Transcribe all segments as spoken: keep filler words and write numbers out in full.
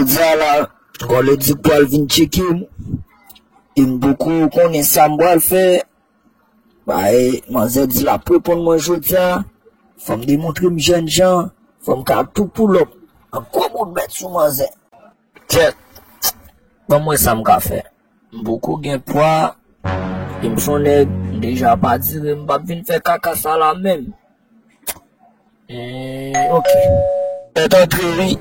Jodi a la, Gòlè di pral vin tcheke m. E m poko konnen sa m pral fè. Bay, manzè di l ap reponn mwen jodi a. Fò m demontre m jènjan. Fò m ka tou pull up. An gwo bout bèt sou manzè. Kèt. Ban m wè sa m ka fè. M poko gen pwa. E m son nèg, m deja pa dire, m p ap vin fè kaka sa la menm. Eh, ok. Tèt antre wi.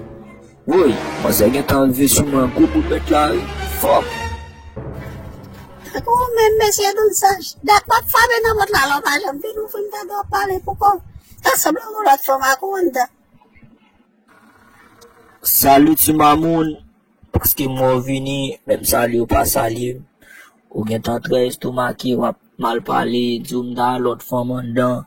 Woy, manzè gentan rive sou mwen, gwo bout bèt la wi. Fòk. Tankou ou menm, mesye Don Saj. Dat m ap frape nan pòt la, lè w pa janm vin ouvri m, tande w ap pale pou kò w. Fè sanblan yon lòt fanm ak ou anndan. Salut ti mamoun. Paske m wè w vini, menm salye w pa salye m. Ou gentan trè estomake, w ap mal pale, di w m ta lòt fanm anndan.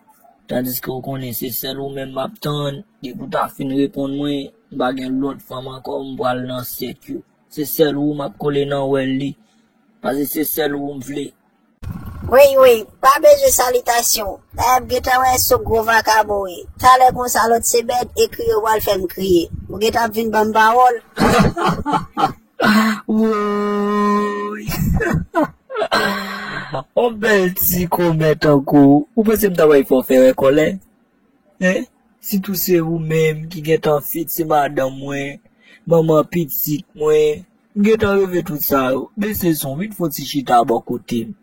Tandiske w konnen se sèl ou menm m ap tann, depi w ta fin reponn mwen, m pa gen lòt fanm ankò, m pral nan sèk yo. Se sèl ou m ap kole nan wèl li, paske se sèl ou m vle. Wi, wi, pa bezwen salitasyon. Dayè, m gentan wè sou gwo vakabon wi. Talè konsa lòt semèn, ekri yo pral fè m kriye. Ou gentan ap vin ban m pawòl. Woy! On bèl ti kòmè tankou ou. Ou panse m ta bay fè w fè wè kòlè? Hein? Sitou se ou menm ki gentan fit, se madanm mwen, manman pitit mwen. M gentan reve tout sa yo. Bese son, vin fè yon ti chita bò kote m.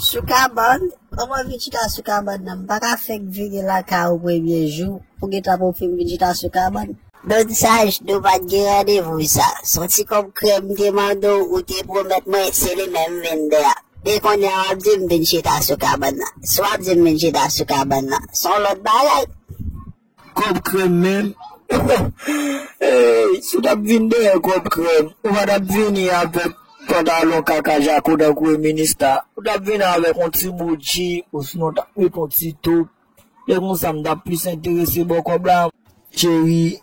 Sou kabann? Kòman vin chita sou kabann nan? M pa ka fèk vini lakay ou premye jou pou gentan ofri m vin chita sou kabann. Don Saj, nou pa t gen randevou sa. Se yon ti kòb krèm m te mande w, ou te pwomèt mwen, se li menm m vin dèyè. Men kounye a w ap di m vin chita sou kabann nan. Si w ap di m vin chita sou kabann nan, se yon lòt bagay. Kòb krèm menm. Ey, si w t ap vin dèyè kòb krèm, ou pa t ap vini avèk pantalon kaka jako tankou e minista. Ou t ap vini avèk yon ti bouji, osinon w t ap met yon ti top. Lè konsa, m t ap plis enterese ba w kòb la. Cheri,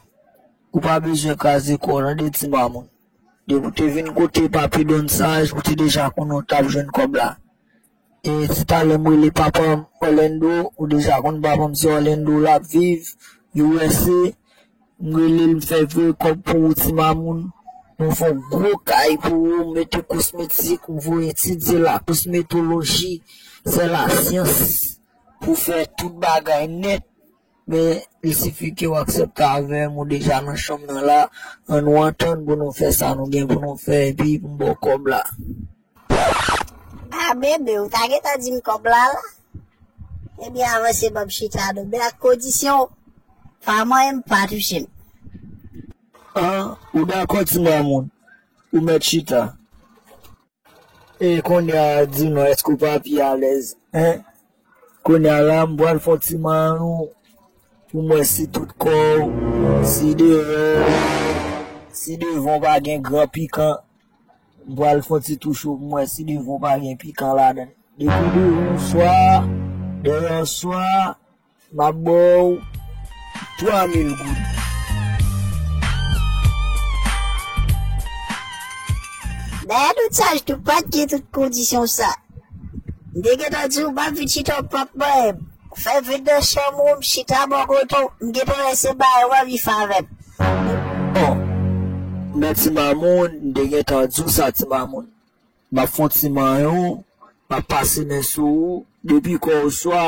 ou pa bezwen kraze kò w, tande ti mamoun. Depi w te vin kote Papi Don Saj, ou te deja konnen w t ap jwenn kòb la. E si talè m rele papa m Orlando, ou deja konn papa m se Orlando l ap viv, U S A. M rele l, m fè voye kòb pou ou, ti mamoun. M fè yon gwo kay pou ou, m mete kosmetik, m voye etidye lakosmetoloji, sè lasyans, pou fè tout bagay nèt. Men, il sifi ke w aksepte avè m, ou deja nan chanm nan la, ann nou antann pou nou fè sa nou gen pou nou fè, epi pou m ba w kòb la. A, bebe, ou ta gentan di m kòb la la? Ebyen, avanse ban m chita non, men ak kondisyon, pa manyen m, pa touche m. An, ou dakò, ti mamoun? Ou mèt chita. E kounye a, di m non, èske w pa pi alèz, en? Kounye a la, m pral fè yon ti manyen pou m wè si tout kò w, si deyò w, si devan w pa gen gran pikan. M pral fè yon ti touche w pou m wè si devan w pa gen pikan ladan l. Depi devan w swa, dèyè w swa, m ap ba w twa mil goud. Dayè, Don Saj tou pa t gen tout kondisyon sa. M te gentan di w, m ap vin chita, w p ap manyen m. Ou fè vin nan chanm ou, m chita bò kote w, m gentan wè se bagay w anvi fè avè m. Bon, men ti mamoun, m te gentan di w sa, ti mamoun. M ap fè yon ti manyen w, m ap pase men sou ou, depi kò w swa,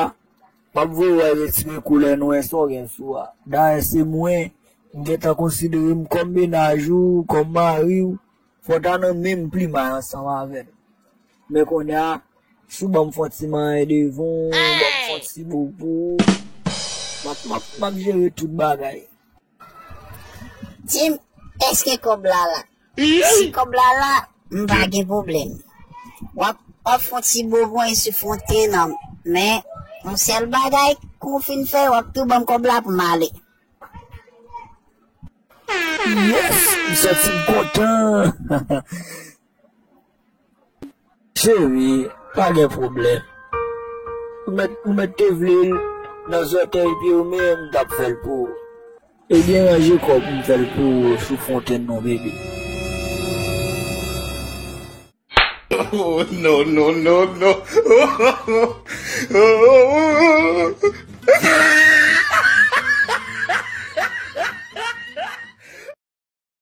m ap voye w wè retire koulè nwè sa w gen sou a. Dayè, se mwen, m gentan konsidere m kòm mennaj ou, kòm mari w, fò w ta nan menm plimay ansanm avè m. Men kounye a, si w ban m fè yon ti manyen devan w, ban m fè yon ti bobo, m ap, m ap, m ap jere tout bagay. Di m, èske kòb la la? Si kòb la la, m pa gen pwoblèm. W ap, w ap fè yon ti bobo sou fonten an, men yon sèl bagay, kou w fin fè, w ap tou ban m kòb la pou m ale. Yes, m santi m kontan. Cheri, pa gen pwoblèm. Ou mèt, ou mèt te vle l nan zòtèy pye w, men m t ap fè l pou ou. Ebyen, ranje kò w pou m fè l pou ou sou fonten non, bebe. Oh, no, no, no, no.